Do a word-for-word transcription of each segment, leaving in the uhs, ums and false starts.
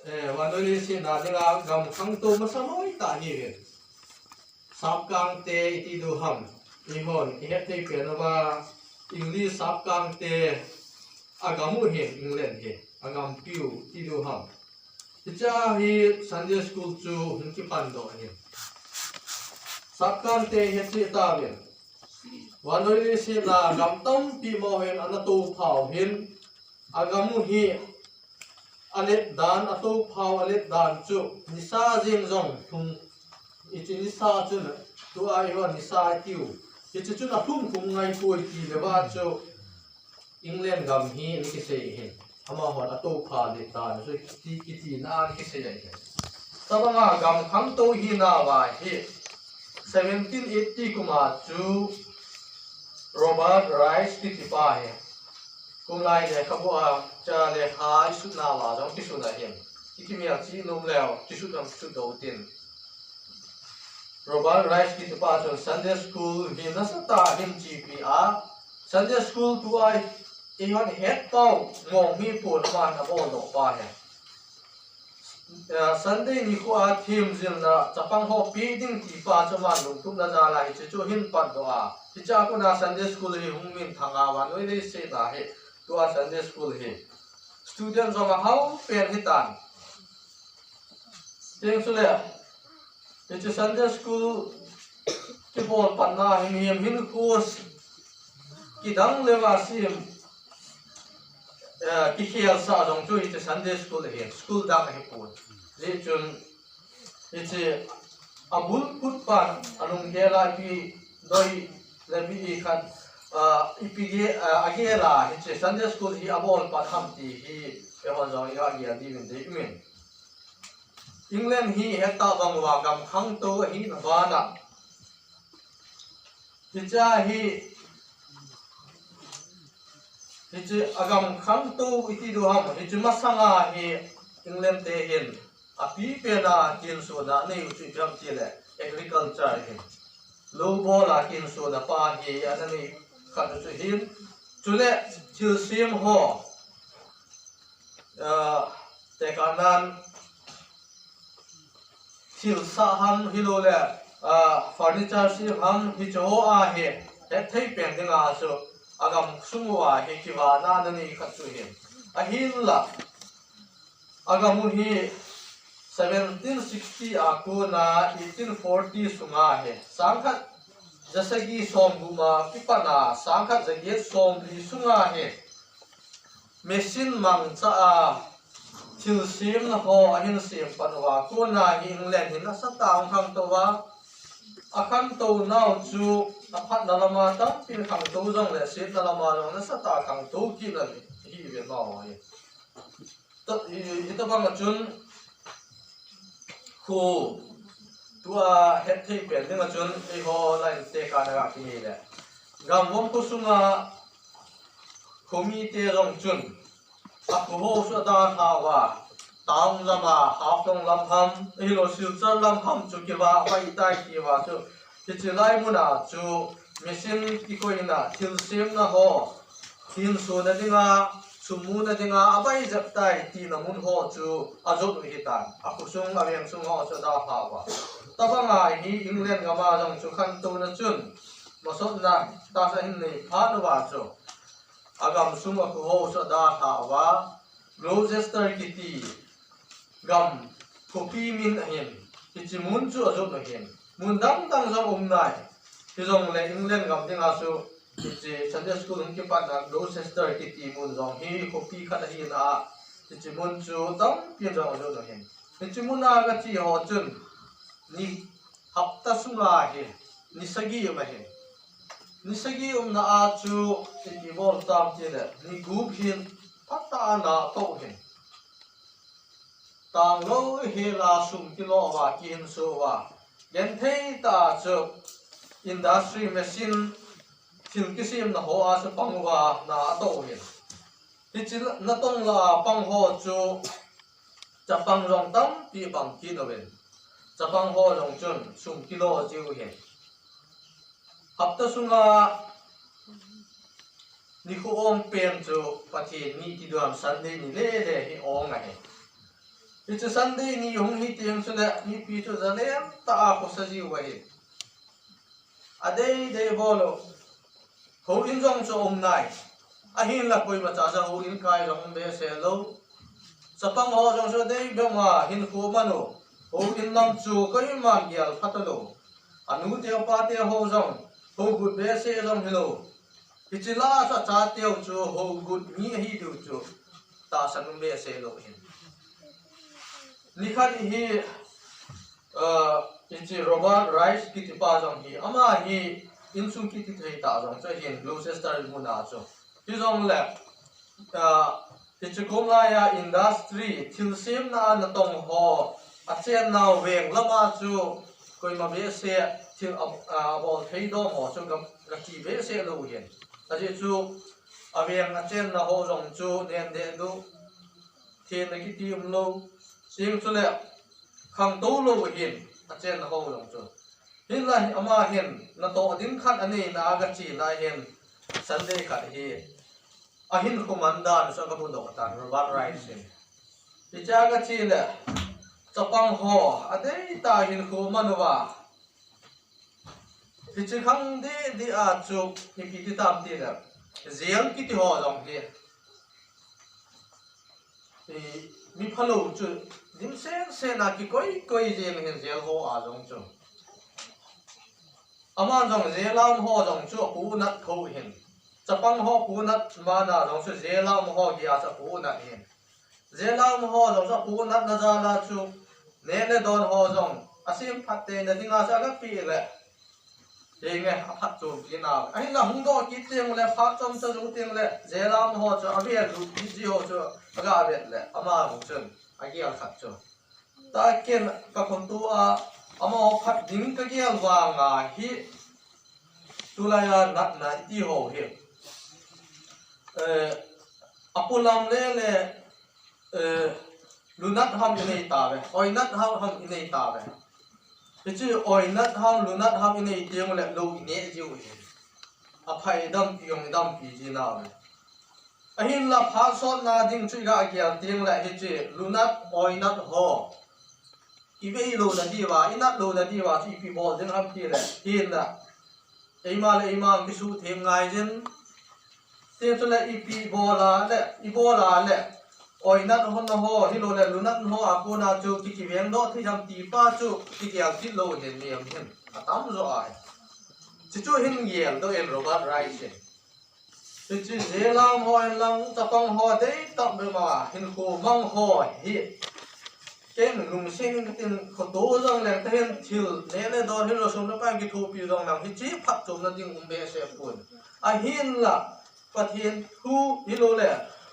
Eh, vannoi leiset a dinga gam khangtou masa loi tah hi ve. Sapkangte iti diu ham. Eihon ihet thei pen uva, English sapkangte agam u hin England hi, agampiu iti diu ham. Hichea hi Sunday school chu hung kipan doh ahi. Sapkangte ihet cheh tauvin. Vannoi leiset a gam tampi mo hin ana touphau hin, agam u hi alet dan, atouphau alet dan chu nisa jeng jong lhung, hiche nisa chun tua eiho nisa itiu, hiche chun alhung lhung ngai poi ti le uva chu England gam hi ana kisei ahin. Amahon atoupha alet dan chu kiti, kitina ana kisei ahin. Tabanga gam khangtou hina uva hi seventeen eighty kum a chu Robert Rice kitipa hi kum lai lekhabu a, cha lekha isutna uva jong kisun ahin. Ikimel cheh nom leu kisut jong kisut doh tin. Robert Rice kitipa chun Sunday school hi nasatah a ahin chepi a, Sunday school tua eihon hetpau mong mipon aman abol doh pa hi. Eh, Sunday nikho a themjilna chapang ho pe ding tipa chu aman lungtup na jal a hiche chu ahin patdoh a. Hichea kona Sunday school hi hung minthang a, vannoi leiset a hi tua Sunday school hi student jong ahao pen hitan. Teng chule, hiche Sunday school kibol patna hin hinkho kidang leuva sem, eh, kikhelsah jong chu hiche Sunday school ahi, school dang ahipon. Hijeh chun hiche abul kut pan alunggel a ipi doi le ipi khat, ah, ipi ge, ah, agel a hiche Sunday school hi abol pat ham ti hi eihon jong iga gel diuvin dei umin. England hi heta bang uva gam khangtou ahina bana. Hichea hi, hiche agam khangtou iti diu ham, hiche masanga hi England te hin apipen a kihinsona anei u chu ipi ham tile agriculture ahin. Lou bol a kihinsona pa hi ana nei khat u chu ahin. Chule thilsem ho, ah, tekah nan thil sah ham, hilou le, ah, furniture sem ham, hiche ho a hi het thei pen dinga chu agam sung uva hi kivahna ana nei khat chu ahin. Ahinla, agam u hi seventeen sixty a kona eighteen forty sunga hi, sangkhat jasagi somgup a kipat a, sangkhat jaget somli sunga hi, machine mangcha a thilsemna ho ahin sem pan uva, kona hi England hi nasatah a hung khangtou a, akhangtou nau chu aphatna lama tampin khangtou jongle setna lama jong nasatah a khangtou kit ahi ve mo hi. Tabang a chun khu tua het thei pen dinga chun eiho line te kana ga kinei le, gamvom khosunga khomite jong chun akhoho chu adalha uva, town lama, Haflong lam ham, ahilou Silchar lam ham chu kivah pai tai tiuva chu, hiche lai muna chu machine kikoina, thilsemna ho, kihinsona dinga, sum muna dinga abai jep tai tina mun ho chu ajot u ahitan. Akhosung, avengsung ho chu adalha uva. Tabanga hi England gama jong chu khantouna chun masotna tahsa ahin nei phat uva chu, agamsung akhoho chu adalha uva, Gloucester kiti gam khopi min ahin, hiche mun chu ajot u ahin. Mun dang dang jong um nai. Hijongle England gam dinga chu hiche Sunday school hung kipatna Gloucester kiti mun jong hi khopi khat ahina a, hiche mun chu tampin jong ajot u ahin. Hiche muna gache ho chun ni hapta sunga hi ni sagi um ahin. Ni sagi umna a chu iti bol tam tile, ni gup hin phatah a ana tou ahin. Tanglou hela sum kilo uva, kihinso uva, genthei tah a chu industry, machine, thil kisemna ho a chu pang uva ana tou ahin. Hiche natong la a pang ho chu chapang jong tampi pang kit uvin, chapang ho jong chun sum kilo jiu ahin. Hapta sunga nikho ong pen chu Pathen ni ti diu ham, Sunday ni lele hi ong ahi. Hiche Sunday ni hung hi teng chule mipi chu jalen tah a khosa jiu ahi. Adei dei bol u. Houin jong chu um nai. Ahinla koima cha cha houin kai jong um behseh lou. Chapang ho jong chu adei beh ma hinkho man u. Houin lam chu koiman gel pha talou. Anu te pa te ho jong hougut behseh jong hilou. Hiche la chu achateu chu hougut mi ahi diu chu tahsan um behseh lou hin. Nikhat hi, uh, hiche Robert Rice kiti pa jong hi, ama hi insung kiti thei tah jong chu hin Gloucester muna chu. Hijongle, uh, hiche kom laiya industry, thilsemna a natong ho, achennau veng lama chu koima behseh thil a, a, abol thei dom ho chu ga, gaki behseh lou hin. Ajeh chu aveng achenna ho jong chu nen deh duh, thenna kiti umlou, sing chule khangtou lou hin achenna ho jong chu. Hinla ama hin natoh ding khat aneina a gache lai hin Sunday khat hi ahinkho man dan chu agamudoh tan Robert Rice in. Hichea gache le chapang ho adei tah hinkho man uva. Hiche khang deh deh a chu ipi ti tam tile, jail kiti ho jong hi, i, mi phalou chu dimsen sen a kikoi koi jeng hin jail ho a jong chu. Aman jong jail a um ho jong chu apu nat tho hin. Chapang ho pu nat mana jong chu jail a um ho dia chu apu nat hin. Jail a um ho jong chu apu natna jal a chu neh le don ho jong asem phat teina dinga chu agapeh le, henge aphatchompi nau. Ahinla hung doh kit teng le, phat chomcha jou teng le, jail a um ho chu avel lut kit ji ho chu agavet le, ama jong chun agel khat chu. Taken kakhoto a, amaho phat ding kagel vanga hi, tulaiya natna iti ho hi, eh, apolam lele, eh, lunat ham inei tauve, oinat ham, ham inei tauve. Hiche oinat ham, lunat ham inei teng le lou ineh jiu hi. Aphai dampi jong idampi ji nauve. Ahinla phat sotna ding chu igagel teng le hiche lunat, oinat ho ivei louna diuva, inat louna diuva chu ipi bol ding ham tile, hinla eima le eima kisuh them ngai jin. Tin chule ipi bol a le, ibol a le, oinat ho, na ho, hilou le lunat ho a kona chu ki, kivengdoh thei ham ti pa chu kigel kit lou hin, mihem hin atam jo ahi. Chuchu hin geldoh in Robert Rice in. Hiche jail a um ho in lang, chapang ho dei tah beh ma hinkho mang ho hi, ken lungset in katin, khoto jong leng tahin, thil neh le don hilou, sum le pai kithopi jong leng hiche phatchomna ding um behseh pon. Ahinla Pathen thu hilou le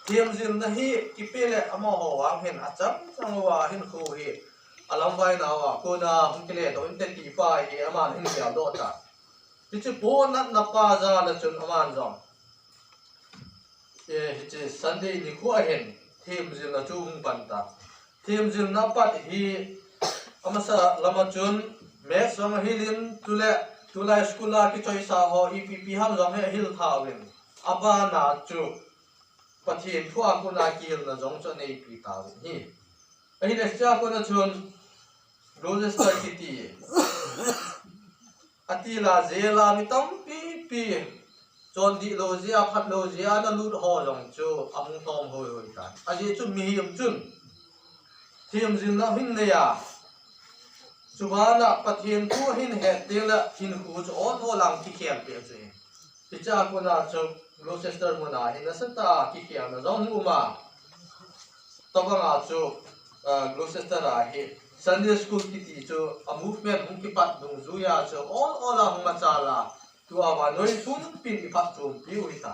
themjilna hi kipe le amaho vang hin achang chang uva hinkho hi alamvai nauva kona hung kiledoh inte ti pa hi aman hin geldoh ta. Hiche pu natna pa jal a chun aman jong, eh, hiche Sunday nikho a hin themjilna chu hung pan ta. Themjilna pat hi amasa lama chun maths jong ahil in, chule tulai school a kichoisa ho ipi ipi ham jong hi ahil tha uvin, abana chu Pathen thu a kona kihilna jong chu aneipi tauvin ahi. Ahile hichea kona chun Gloucester kiti atila jail a mi tampi pi, chondih lou jeh a, phat lou jeh a ana lut ho jong chu ahung lhom hoi hoi tan. Ajeh chu mihem chun themjilna ahin nei a, chubana Pathen thu ahin het teng le hinkho chu ol ol a hung kikhel peh chu ahi. Hichea kona chu Gloucester muna hi nasatah a kikhelna jong hung um a. Tobanga chu, ah, Gloucester a hi Sunday School kiti chu a movement hung kipat dungjuia chu ol ol a hung machal a, tua vannoi pumpin iphatchompiu hita.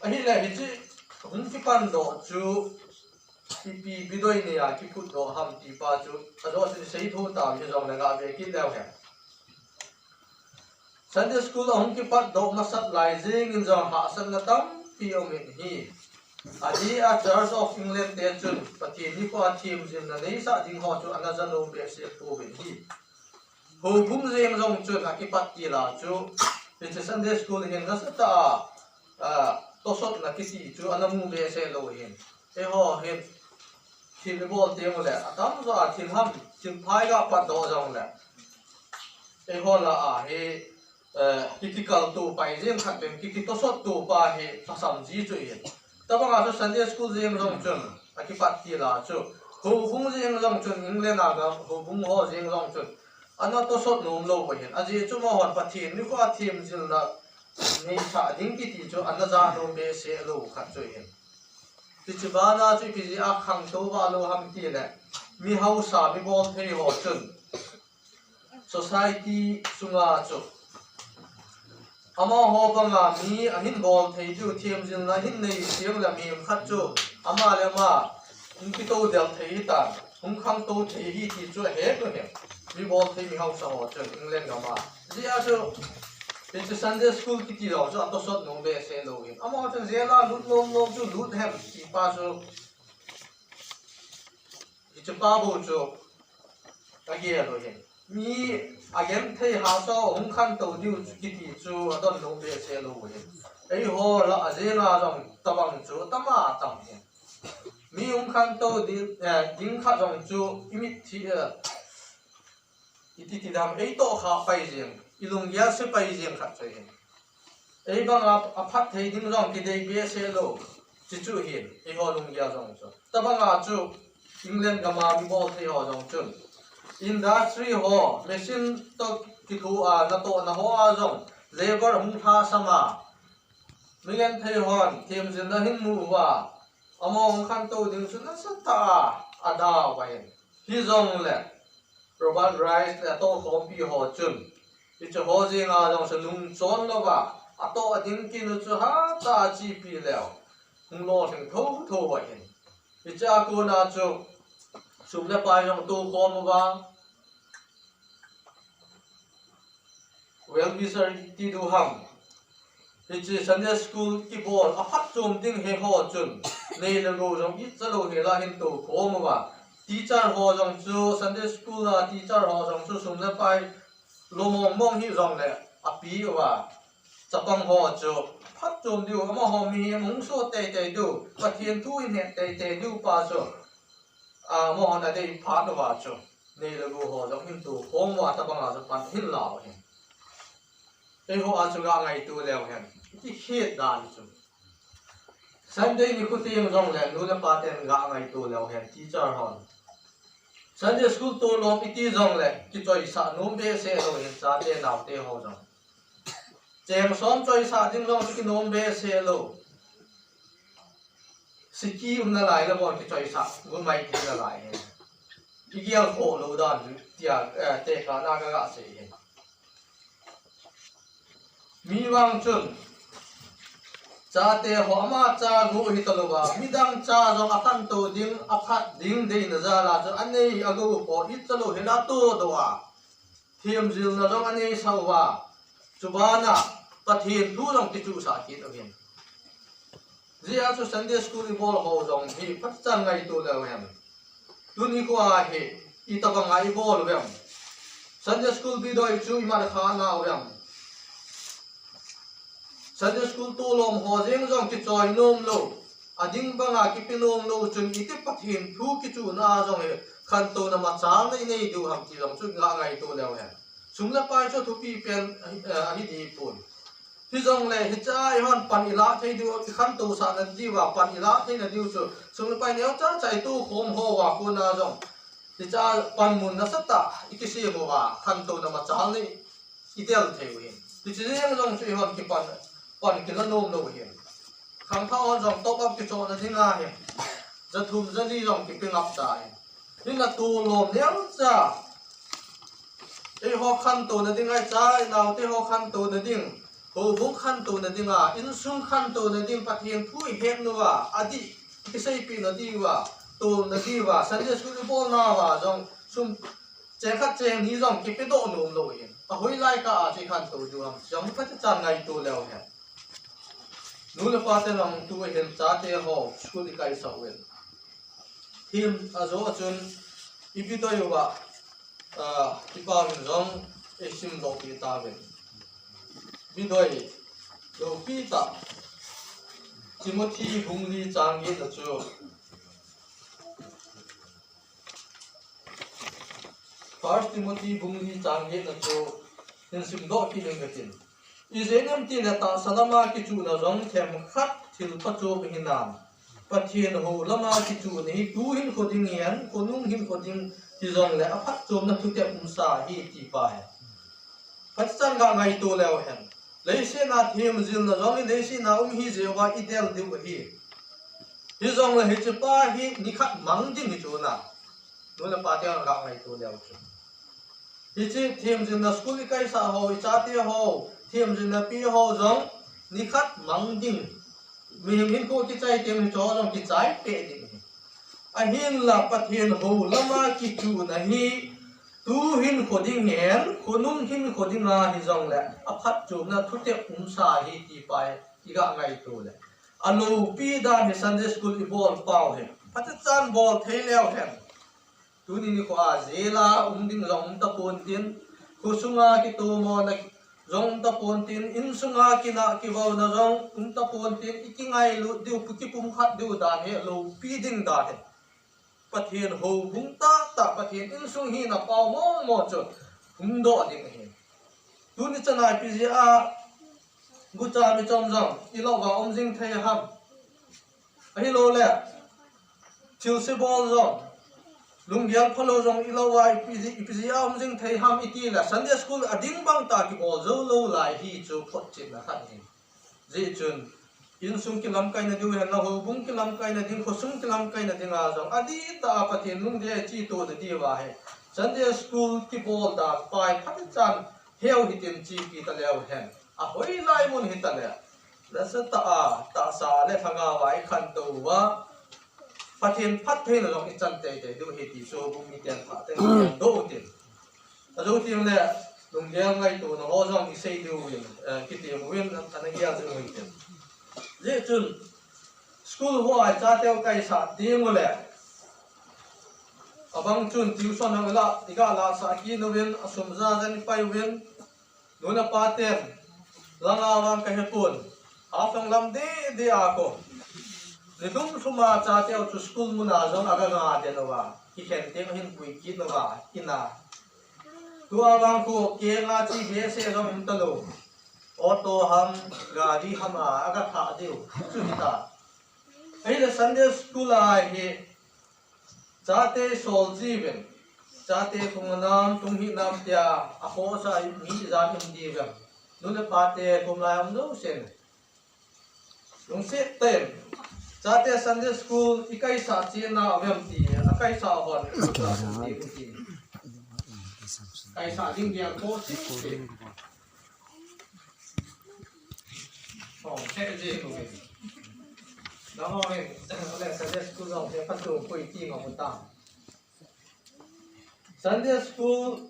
Ahile hiche hung kipandoh chu ipi bidoi neiya kiphutdoh ham ti pa chu ajo chu isei thou tau hijongle gave kit leu hen. Sunday School ahung kipatdoh masat lai jengin jong hahsatna tampi aumin ahi. Adeh a Church of England te chun Pathen nikho a themjilna neisah ding ho chu ana janom behseh pouvin ahi. Houbung jeng jong chun akipat til a chu, hiche Sunday School hin nasatah a, a, tosotna kiti chu ana mu behseh lou hin. Eiho hin thil ibol teng uleh, atamjo a thil ham, thil phai ga patdoh jongleh, eiho lah a hi, eh, kikikal to pai jeng khat pen, kikitosot to pa hi lhasam ji chu ahin. Tabanga chu Sunday school jeng jong chun, akipat til a chu. Houbung jeng jong chun, England a gam, houbung ho jeng jong chun, ana tosot nom lou u ahin. Ajeh chu amahon Pathen nikho a themjilna neisah ding kiti chu ana ja nom behseh lou khat chu ahin. Hiche bana chu ipi jeh a khangtou vah lou ham tileh, mi hausa, mi bolthei ho chun society sunga chu amaho banga mi ahin bol thei diu, themjilna ahin nei diu le mi khat chu ama le ama hung kito del thei hitan, hung khangtou thei ahi ti chu ahet u ahi. Mi bolthei, mi hausa ho chun England gam a. Hijeh a chu, hiche Sunday school kiti ho chu atosot nom behseh lou ahin. Amaho chun jail a lut nom nom chu lut hen ti pa chu, hiche pa bou chu agel u ahin. Mi agenthei hahsa ho hung khantou diu chu kiti chu adon nom behseh lou u ahin. Eiho lah a jail a jong tabang chu atama atam ahin. Mi hung khantou di-, eh, ding khat jong chu imit thi, eh, iti ti dam, eitoh kha pai jeng, ilunggel se pai jeng khat chu ahin. Ei banga aphatthei ding jong kidei behseh lou, chuchu ahin, eiho lunggel jong chu. Tabanga chu England gam a mi bolthei ho jong chun industry ho, machine toh kithoa natohna ho a jong labour hung lhasam a, migenthei hon themjilna ahin mu uva, amaho hung khantou ding chu nasatah a adau ahin. Hijongleh Robert Raikes le atohkhompi ho chun, hiche ho jenga jong chu nungchon louva, atoh ding kinu chu hatah a achepi leu, hung lolhing thotho u ahin. Hichea kona chu sum le pai jong tohkhom uva, well-wisher ti diu ham, hiche Sunday school kibol aphatchom ding he ho chun, nei le gou jong icha lou hela ahin tohkhom uva. Teacher ho jong chu, Sunday school a teacher ho jong chu sum le pai lomong mong hijongleh ape uva. Chapang ho chu phatchom diu, amaho mihem hung so teitei diu, Pathen thu ahin het teitei diu pa chu, amahon adei phat uva chu, nei le gou ho jong ahin tohkhom uva, tabanga chu pan ahin lau ahin. Eiho a chu ga ngaito leu hen, iti het dan chu. Sunday nikho teng jongleh nu le pa ten ga ngaito leu hen, teacher hon. Sunday school tolom iti jongleh kichoisah nom behseh lou ahin, chate naote ho jong. Cheng som choisah ding jong chu kinom behseh lou. Siki um nalai le bon kichoisah gu mai thei nalai ahi. Igel khoh lou dan tia, eh, tekahna kaga sei ahi. Mi vang chun chate ho ama cha gu hitalouva, midang cha jong akhantou ding, aphat ding deina jal a chu anei agou po hichalou hela todoh a, themjilna jong aneisah uva, chubana Pathen thu jong kichuhsah kit uvin. Hijeh a chu Sunday school ibol ho jong hi phatechan ngaito leu hen. Tuni khoa hi itobanga ibol uvem? Sunday school bidoi chu iman kha nau vem? Sunday school tolom ho jeng jong kichoi nom lou, ading banga kipe nom lou chun iti Pathen thu kichuhna a jong hi khantouna machal nei nei diu ham ti jong chu ga ngaito leu hen. Sum le pai chu thupi pen, eh, ahi dipon. Hijongle hichea eihon pan ilah thei diu, ikhantousahna diuva pan ilah theina diu chu sum le pai neocha cha itokhom houva kona jong hichea panmun nasatah ikisem uva khantouna machal nei idel thei u ahi. Hiche jeng jong chu eihon kipan, pan kila nom lou ahi. Khangthah hon jong top up kichohna dinga hi jathum jali jong kipe ngap ta ahi. Hinla tolom neocha eiho khantouna dinga, icha inaote ho khantouna ding, houbung khantouna dinga, insung khantouna ding, Pathen thu ihet nauva, adih kiseipeh nadiuva, tolna diuva, Sunday school ibol nauva jong sum cheng khat cheng ni jong kipedoh nom lou ahin. Ahoilai kah a chu ikhantou diu ham jong phatechan ngaito leu hen. Nu le pa te jong tu ahin, chate ho school ikaisah uvin. Thim ajo a chun ibidoi uva, ah, ipa min jong eisimdoh peh tauvin. Bidoi loupi tah Timothy bung li chang getna chu First Timothy bung li chang getna chu hin simdoh kit inge katin. Ijeh inem itile tahsa lama kichuhna jong themkhat thil phachom ahi nan, Pathen hou lama kichuhna hi tu hinkho ding hen, khonung hinkho ding hijongle aphatchomna thutep umsa ahi ti pa hi. Phatechan ga ngaito leu hen. Leiset a themjilna jong hi leiset a um ahi jeh uva idel diu ahi. Hijongle hiche pa hi nikhat mang ding hi chu na. Nu le pa te ga ngaito leu chu. Hiche themjilna school ikaisah ho, ichate ho, themjilna pi ho jong nikhat mang ding. Mihem hinkho kichai teng hi chu jong kichai peh ding hi. Ahinla Pathen hou lama kichuhna hi tu hinkho ding hen, khonung hinkho dinga hijongle aphatchomna thutep umsa ahi ti pa hi iga ngaito le. Aloupi dan hi Sunday school ibol pau hi. Phatechan bol thei leu hen. Tuni nikho a jail a um ding jong um tapon tin, khosunga kitomona jong um tapon tin, insunga kinah kivaona jong um tapon tin, ikingailut diu, kipumkhat diu dan hi, loupi ding dan hi. Pathen houbung tahtah, Pathen insung hina pau mong mong chu hungdoh ding ahi. Tuni chana ipi jeh a gucha michom jong ilouva um jing thei ham? Ahilouleh thilse bol jong, lunggel phalou jong ilouva ipi jeh, ipi jeh a um jing thei ham itile Sunday school ading bang tah kibol jou lou lai hi chu photchetna khat ahi. Hijeh chun insung kilamkaina diu henlang, houbung kilamkaina ding, khosung kilamkaina dinga jong adihtah a Pathen lungdei a chetohna diuva hi Sunday school kibol dan pa hi phatechan heu hitin chepi taleu hen. Ahoilai mun hitale, nasatah a tahsa le lhagao a ikhantou uva Pathen phattheina jong ichan teitei diu ahi ti chu houbung miten phatah in idoh utin. Ajou tengle lunggel ngaitona ho jong isei diuvin, eh, kitem uvin, ana gel jing uvin tin. Hijeh chun school hoa ichateu kaisah tengule, abang chun tuition ho ilah, iga lahsah kit uvin, asum jajen ipai uvin, nu le pa ten langa vang kahepon, Haflong lam deh deh a kon, nilhum lhum a chateu chu school muna jong aga nga den uva, kikhen teng ahin pui kit uva, ina. Tua vang khu kenga chi behseh jong um talou. Auto ham, gari ham a aga thah diu chu hita. Ahile Sunday school a hi chate sol jiuvin, chate thung nam thung hih nam tia akhohsah mi ijat um diuvem? Nu le pa te kum lai um jousen lungset tah in, chate Sunday school ikaisah cheh nauvem ti, akaisah hon, kaisah ding gel po cheh cheh. Hong, cheh cheh ko ve. Nangho hin, le Sunday school jong te phatchom poi ti ngam u ta. Sunday school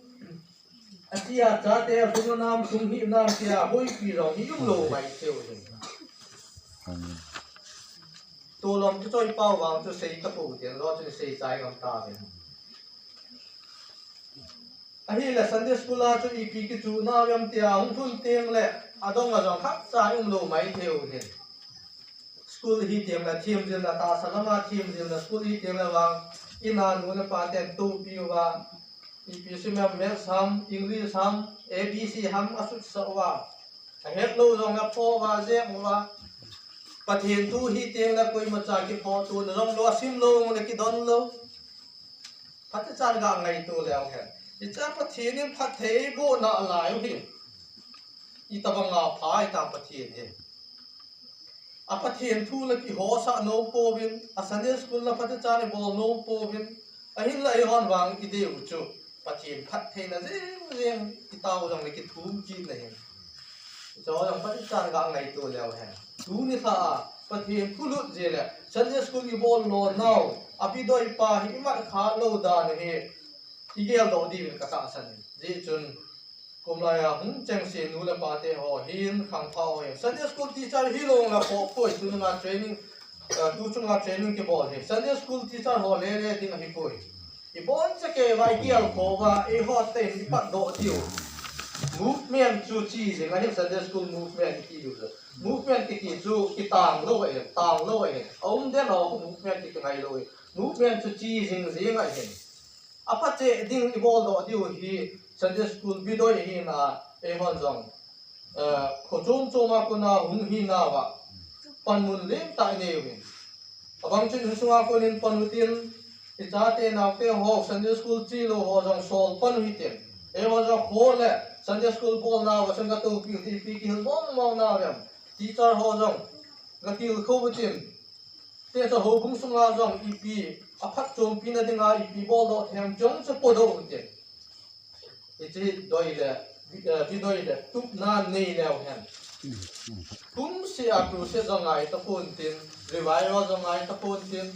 a tia chate athung nam thung hih nam tia boipi jong hi um lou maithei u hin. Tolom kichoi pau vang chu sei tapou tin, lo chu sei chai ngam tave. Ahile Sunday school a chu ipi kichuh nauvem tia hung lhun tengle adong a jong khatcha um lou maithei u hin. School hi tengle themjilna, tahsa lama themjilna school hi tengle vang, ina nu le pa ten toupi uva, ipi sim em, Maths ham, English ham, A B C ham asutsah uva, ahet lou jongle pho uva, jeng uva, Pathen thu hi tengle koimacha kiphoh tona jong lou, asim lou jongle kidon lou. Phatechan ga ngaito leu hen. Hichea Pathen in phatthei eiboh nalai u hi. Itobanga pha hitam Pathen hi. A Pathen thu le kihousah nom pouvin, a Sunday school le phatechan ibol nom pouvin, ahinla eihon vang idei u chu Pathen phattheina jeng jeng itao jongle kithum kitna hin. Hiche jong phatechan ga ngaito leu hen. Tuni lha a Pathen thu lut jeh le Sunday school ibol lou nau, abidoipa hi imat kha lou dan u hi igeldoh diuvin katahsan in. Hijeh chun kumlai a hung chengse nu le pa te ho hin, khangthah ho hin, Sunday school teacher hilou jongle khoh poi, tuchunga training, eh, tuchunga training kibol hi Sunday school teacher ho lele ding ahipoi. Iboncha kei uva, igelkhoh uva, eiho ten ipatdoh diu movement chu che jing ahi, Sunday school movement iti diu chu. Movement kiti chu kitang lou ahi, tang lou ahi. Aum den ho khu movement kiti ngai lou ahi. Movement chu che jing jing ahi. Apha cheh ding i bol doh diu hi Sunday school bidoi hi na, eihon jong, eh, kho chom chom a kona hung hi nauva panmun lentah i nei uvin. Abang chun insunga konin pan utin, i chate naote ho Sunday school chi lou ho jong sol pan u hitin. Eihon jong kho le Sunday school bol nauva chun ka topi u ti ipi kihil mong mong nau em. Teacher ho jong ka tilkhou utin. Te chu houbung sunga jong ipi, aphatchompi na dinga ipi bol doh them chong chu podoh u tin. Hiche doi le, eh, bidoi le, tupna nei leu hen. Kum seh a crusade jong ngai tapon tin, revival jong ngai tapon tin.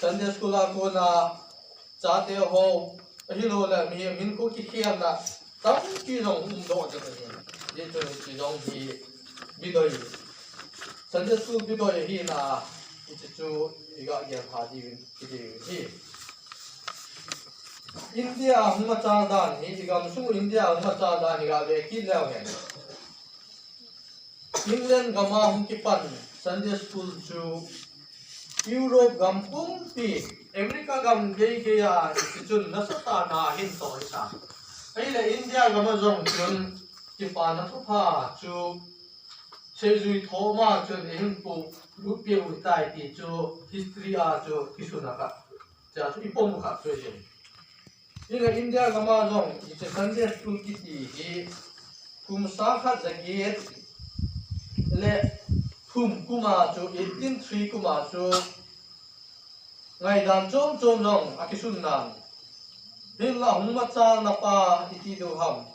Sunday school a kona chate ho, ahilou le mihem hinkho kikhelna tampi jong um doh ding ahi. Hichu hiche jong hi bidoi. Sunday school bidoi ahina, hiche chu i ga gel kha diuvin, i diu hi. India a hung machal dan hi, i gamsung India a hung machal dan hi ga ve kit leu hen. England gam a hung kipan Sunday school chu Europe gam pumpi, America gam gei gei a, hiche chun nasatah in ahin toisa. Ahile India gam a jong chun kipana thupha chu seijui thoma chun eihin polut peh u tai ti chu history a chu kisun a khat. Chua chu i pom u khat chu ahi. Hile India gam a jong hiche Sunday school kiti hi kum sang khat ja get le thum kum a chu, eighteen three kum a chu ngaidan chom chom jong akisun nan. Hinla hung machalna pa iti diu ham.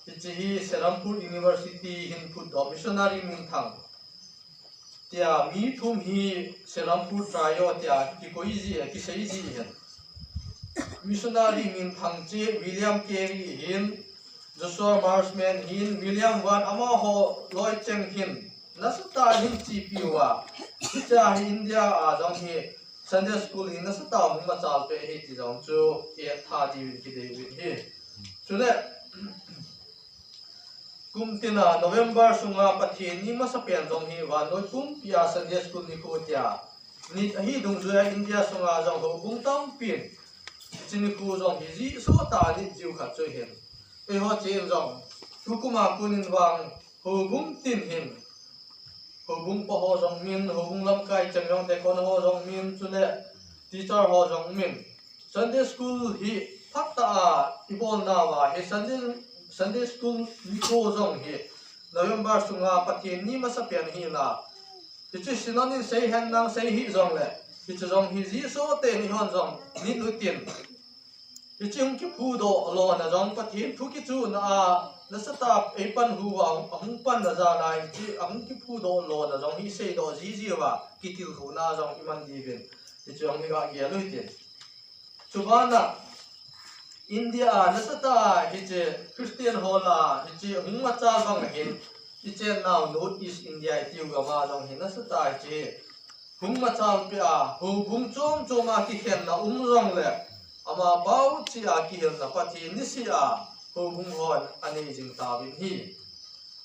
Hiche hi Serampore University hin phutdoh missionary Minthang. Tia mi thum hi Serampore Trio tia kikoi ji, kisei ji ahin. Missionary Minthang chu William Carey ahin, Joshua Marshman ahin, William Ward amaho loi cheng hin nasatah in ahin chepi uva. Hichea hi India a jong hi Sunday school hi nasatah in hung machal peh ahi ti jong chu i het tha diuvin kidei uvin ahi. Chule, kum tina November sunga Pathen ni masapen jong hi vannoi pumpia Sunday school nikho tia nit ahi dungjuia India sunga jong houbung tampin hiche nikho jong hi jih soh tah a nit jiu khat chu ahin. Eiho chen jong, tukum a konin vang houbung tin hin, houbung pa ho jong umin, houbung lamkai cheng jong te kon ho jong umin, chule teacher ho jong umin, Sunday school hi phatah a i bol nauva hi Sunday, Sunday school nikho jong hi November sunga Pathen ni masapen ahina. Hiche Synod in sei hen lang sei hih jongle, hiche jong hi jih soh tah in eihon jong nit utin. Hiche hung kiphudoh lona jong Pathen thu kichuna a nasatah a eipanhu uva ahung panna jal a hiche ahung kiphudoh lona jong hi seidoh jiji uva kitilkhouna jong iman diuvin. Hiche jong hi ga gel u hitin. Chubana India a nasatah a hiche Christian ho lah a hiche hung machal bang ahin, ichennau North East India itiu gam a jong hi nasatah a hiche hung machal peh a, houbung chom chom a kikhenna um jongle, amapa u cheh a kihilna Pathen niseh a houbung hon anei jing tauvin ahi.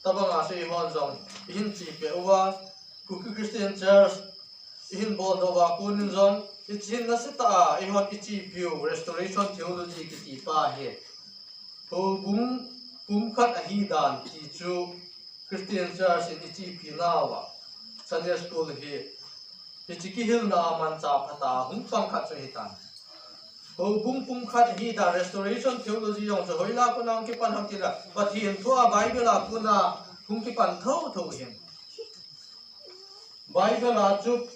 Tabang a chu eihon jong ihin chepi uva, Kuki Christian Church ihin boldoh uva konin jong, hiche hin nasatah a eihon ichepiu Restoration Theology kiti pa hi houbung pumkhat ahi dan ti chu Christian Church in ichepi nauva, Sunday School hi hiche kihilna a manchah phatah a hung pang khat chu ahitan. Houbung pumkhat ahi dan Restoration Theology jong chu hoilai a kona hung kipan ham tile, Pathen thu a Bible a kona hung kipan thotho ahin. Bible a chu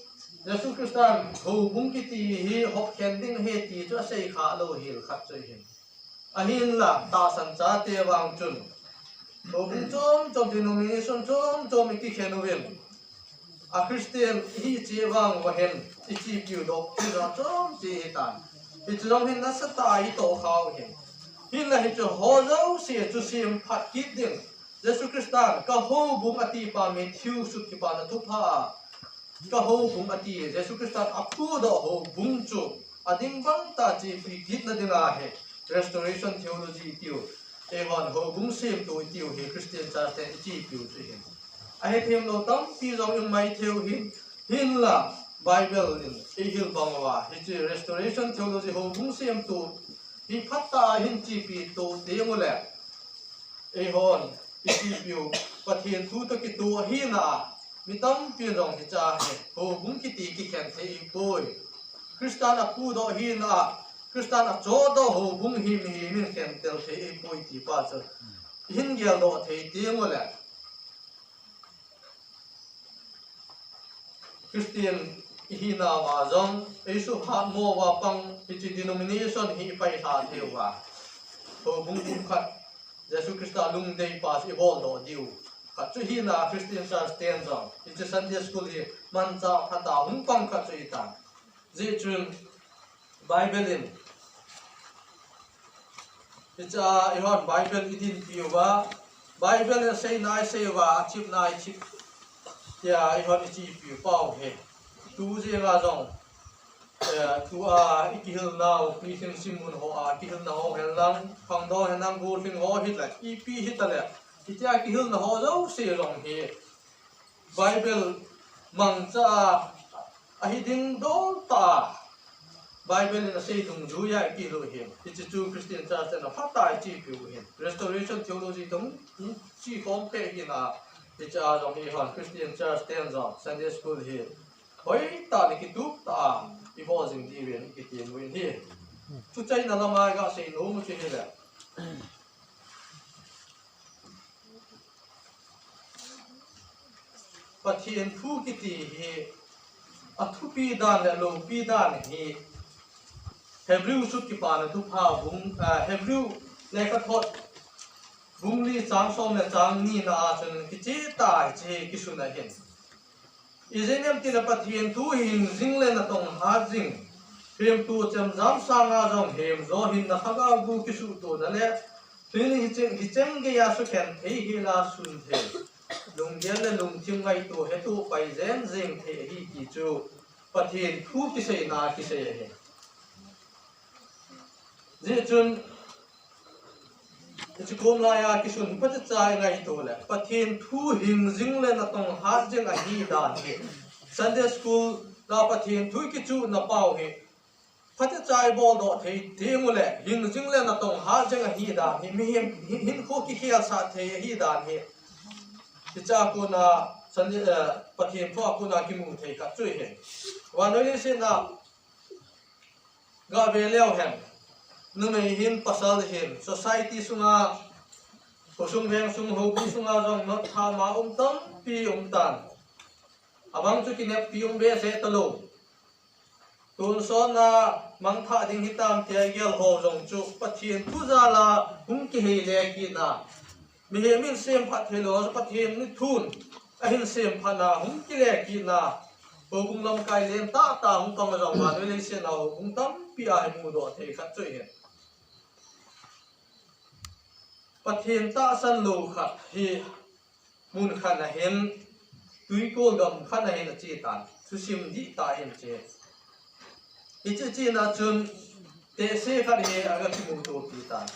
Jesu Christan houbung kiti hi hopkhen ding ahi ti chu asei kha lou hel khat chu ahin. Ahinla, tahsan chate vang chun, houbung chom chom, denomination chom chom ikikhen uvin, a Christian ihi cheh vang uva hin ichepiu doctrine jong chom cheh ahitan. Hiche jong hin nasatah a itoh khau ahin. Hinla hiche ho jouse chu semphat kit ding, Jesu Christan ka houbung ati pa Matthew sut kipana thupha a, ka houbung ati, Jesu Christan aphudoh houbung chu ading bangtah a chepi kitna dinga hi Restoration Theology itiu, eihon houbung semtou itiu hi Christian Church ten ichepiu chu ahin. Ahethem lou tampi jong um maithei u ahin, hinla Bible in eihil bang uva, hiche Restoration Theology houbung semtu hi phatah a hin chepi to teng uleh, eihon ichepiu Pathen thu toh kitoh ahina a, mi tampin jong hiche hi houbung kiti kikhen thei ahipoi. Christan apudoh hina a, Christan achohdoh houbung hi mihem in khentel thei ahipoi ti pa chu ihin geldoh thei teng uleh, Christian ihinauva jong, eisuhhat mo uva pang hiche denomination hi ipailha thei uva, houbung pumkhat Jesu Christa lungdei pa chu iboldoh diu khat chu hina, Christian church ten jong hiche Sunday school hi manchah phatah a hung pang khat chu ahitan. Hijeh chun Bible in, hiche a eihon Bible idinpi uva, Bible in aseina isei uva, achepna ichep, tia eihon ichepiu pau hi, tu jenga jong, eh, tua ikihilnau, Christian simmun hoa kihilna ho henlang, khangdong henlang, gollhing ho hileh, ipi hitaleh, hitia kihilna ho jouse jong hi Bible mangcha a, ahi dingdol tah a, Bible in asei dungjuia ikilu ahin. Hiche chu Christian church ten aphatah a ichepiu ahin. Restoration Theology toh hiche khom peh hina, hiche a jong eihon Christian church ten jong Sunday school hi hoitah le kitup tah a ibol jing diuvin ikitem uvin ahi. Chucheina lama iga seinom u chu hileh, Pathen thu kiti hi, athupi dan le aloupi dan hi, Hebrew sut Kipana Thupha bung, ah, Hebrew lekhathot bung li chang som le chang nina a chun kicheh tah a hiche kisun ahin. Ijeh inem itile Pathen thu hi hing jing le natong hat jing, hemtu chemjam sanga jong hemjo hinna, lhagao gu kisuhtona le thilhing hicheng, hicheng geiya sukhen thei hela sun thei, lunggel le lungthim ngaito hetu pai jeng jeng thei ahi ti chu Pathen thu kiseina kisei ahi. Hijeh chun, hiche kom laiya kisun hi phatecha ingaito le, Pathen thu hing jing le natong hat jing ahi dan hi, Sunday school a Pathen thu ikichuhna pau hi phatecha iboldoh thei teng uleh, hing jing le natong hat jing ahi dan hi, mihem hi, hinkho kikhelsah thei ahi dan hi, hiche a kona, Sunday, eh, Pathen thu a kona kimu thei khat chu ahi. Vannoi leiset a gave leu hen, numei hin pasal hin, society sunga, khosung vengsung houbung sunga jong notthama um tampi umtan. Abang chu kineppi um behseh talou, tonsot a mangthah ding hitam tia igel ho jong chu Pathen thu jal a hung kihei le kitna, mihem in semphat theilou, Pathen ni thun ahin semphatna hung kile kitna, houbung lamkai lentah tah hung pang jong vannoi leiset a houbung tampi a imudoh thei khat chu ahi. Pathen tahsan lou khat hi mun khat a hin, twikol gam khat a hin achetan, thusim dihtah in ache. Hiche chena chun tehse khat hi aga kimutopi tan.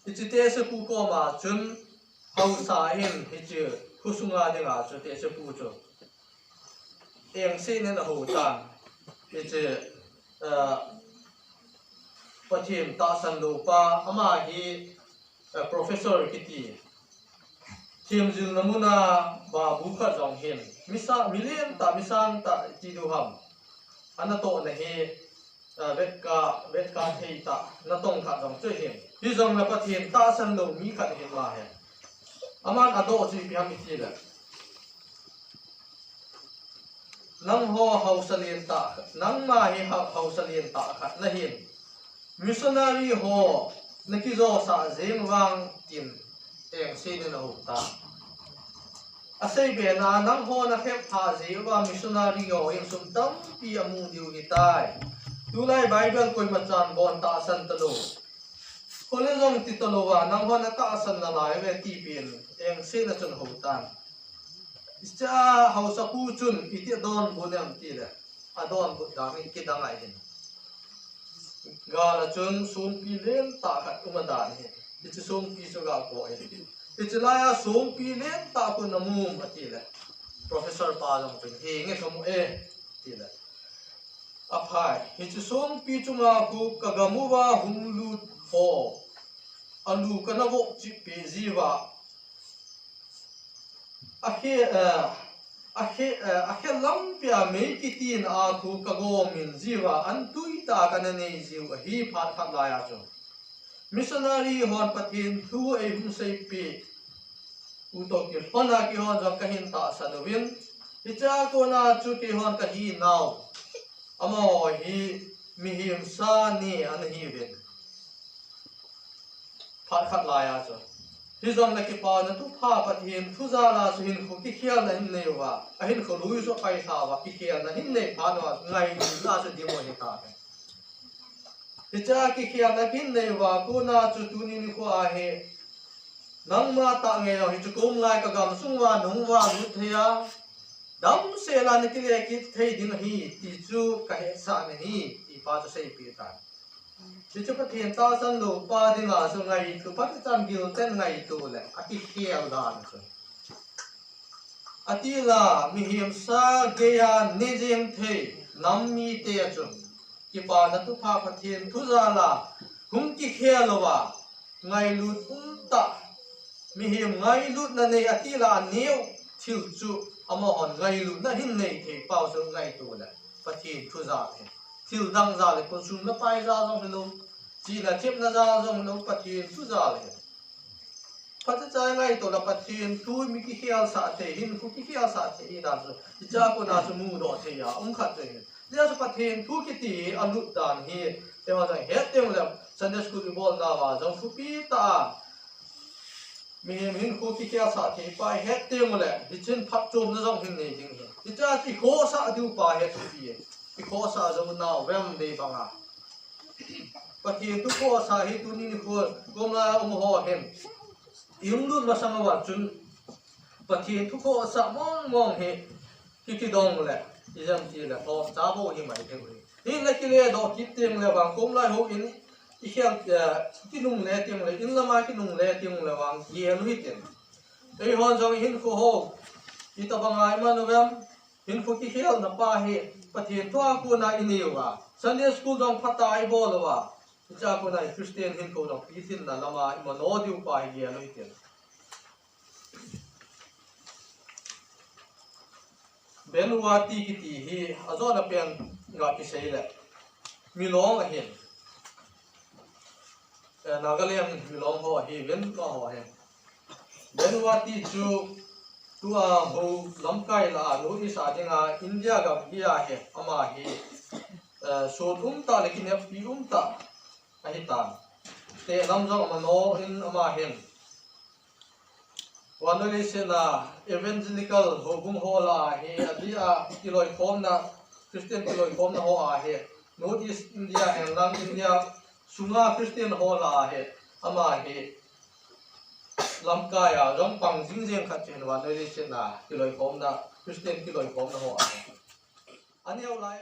Hiche tehsepu koma chun haosa hin hiche khosunga dinga chu tehsepu chu engse in ahou tan. Hiche, ah, Pathen tahsan loupa, ama hi, ah, professor kiti, themjilna muna babu khat jong hin, mi sang, mi lentah, mi sangtah ti diu ham, anatohna hi, ah, vetkah, vetkah theitah natong khat jong chu ahin. Hijongle Pathen tahsan lou mi khat ahin ama hi. Aman adoh chu ipi ham itile, nangho haosa lentah, nangma hi hao-, haosa lentah khat nahin, missionary ho nakijosah jeng vang tin engse in ahou tan. Asei bena, nangho nakhep lhah jeh uva missionary ho in sum tampi amu diu ahitai. Tulai Bible koimachan bon tahsan talou, kole jong ti talouva, nangho natahsan nalai uve ti pen engse in achun ahou tan. Hichea haosapu chun iti adonbut em tile, adonbut dan hi kidang ahin. Gal a chun songpi lentah khat um adan ahi. Hiche songpi chu aga koh in, hiche laiya songpi lentah khu namu em atile, professor pa jong chun, henge kamu e, atile, Aphai, hiche songpi chunga khu kagam uva hung lut ho, alu kana voh chip peh jiuva, akhe, eh, akhe, eh, akhe lampi a mei kitin a khu kagom in jiuva, an tuitah kana nei jiu ahi. Phat khat laiya chu missionary hon Pathen thu eihung seipeh u toh kilhona keihon jong kahin tahsan uvin, hichea kona chu keihon kahinau, amaho hi mihem sa ni ana hiuvin. Phat khat laiya chu, hijongle Kipana Thupha Pathen thu jal a chu hinkho kikhelna hin nei uva, ahinkho lui chu apailha uva, kikhelna hin nei phat uva, ngailutna chu dim u ahitai. Hichea kikhelna hin nei uva, kona chu tuni nikho a hi nangma tah ngei jong hichu kom lai kagam sung uva nahung valut thei a, damsel a nakile kit thei ding ahi ti chu kahetsah nahi, ti pa chu seipeh tan. Hichu Pathen tahsan lou pa dinga chu ngaito, Pathen chan gilten ngaito le akikhel dan chu, atila mihem sa geiya nei jeng thei nam mite chu Kipana Thupha Pathen thu jal a hung kikhel uva, ngailut umtah, mihem ngailutna nei atila aneo thil chu amahon ngailutna hin nei thei pau chu ngaito le Pathen thu jal hi. Thil dang jal hi, khosung le pai jal jong hilou, chihna chepna jal jong hilou, Pathen thu jal hi. Phatecha ngaito le Pathen thu mi kikhelsah thei, hinkho kikhelsah thei dan chu hichea kona chu mudoh thei a um khat chu ahi. Hijeh a chu Pathen thu kiti hi alut dan hi, eiho jong het teng le Sunday school ibolnauva jong thupi tah a mihem hinkho kikhelsah thei pa ihet teng ule, hichun phatchomna jong hin nei ding ahi. Hichea chu ikhohsah diu pa hi thupi e. Ikhohsah jou nau vem dei banga. Pathen thu khohsah hi tuni nikho kom lai a um ho hin, ihung lut masang uva chun Pathen thu khohsah mong mong hi kikidong le, ijemti le, lhomcha bou hi mai thei u ahi. Hinla kiledoh kit teng le vang kom lai houin ikhel, eh, kinungle teng le, in lama kinungle teng le vang gel u hitin. Eihon jong hinkho ho itobanga iman uvem, hinkho kikhelna pa hi Pathen thua kona inei uva, Sunday school jong phatah a ibol uva, hichea kona Christian hinkho jong pilhinna lama imano diu pa hi gel u hitin. Bhante kiti hi ajona pen ga kisei le, Milong ahin, eh, Nagaland Milong ho ahiuvin, amaho hi. Bhante chu tua ho lamkai lah a North East a dinga India gam hi ahi, ama hi, eh, sot umtah le kineppi umtah ahitan. Tehlam jong amano in ama hin. Vannoi leiset a evangelical houbung ho lah a hi, adeh a kiloikhomna, Christian kiloikhomna ho a hi, North East India henlang India sunga Christian ho lah a hi, ama hi lamkai a jong pang jingjeng khat chu ahin, vannoi leiset a kiloikhomna, Christian kiloikhomna ho a hi. Aneo lai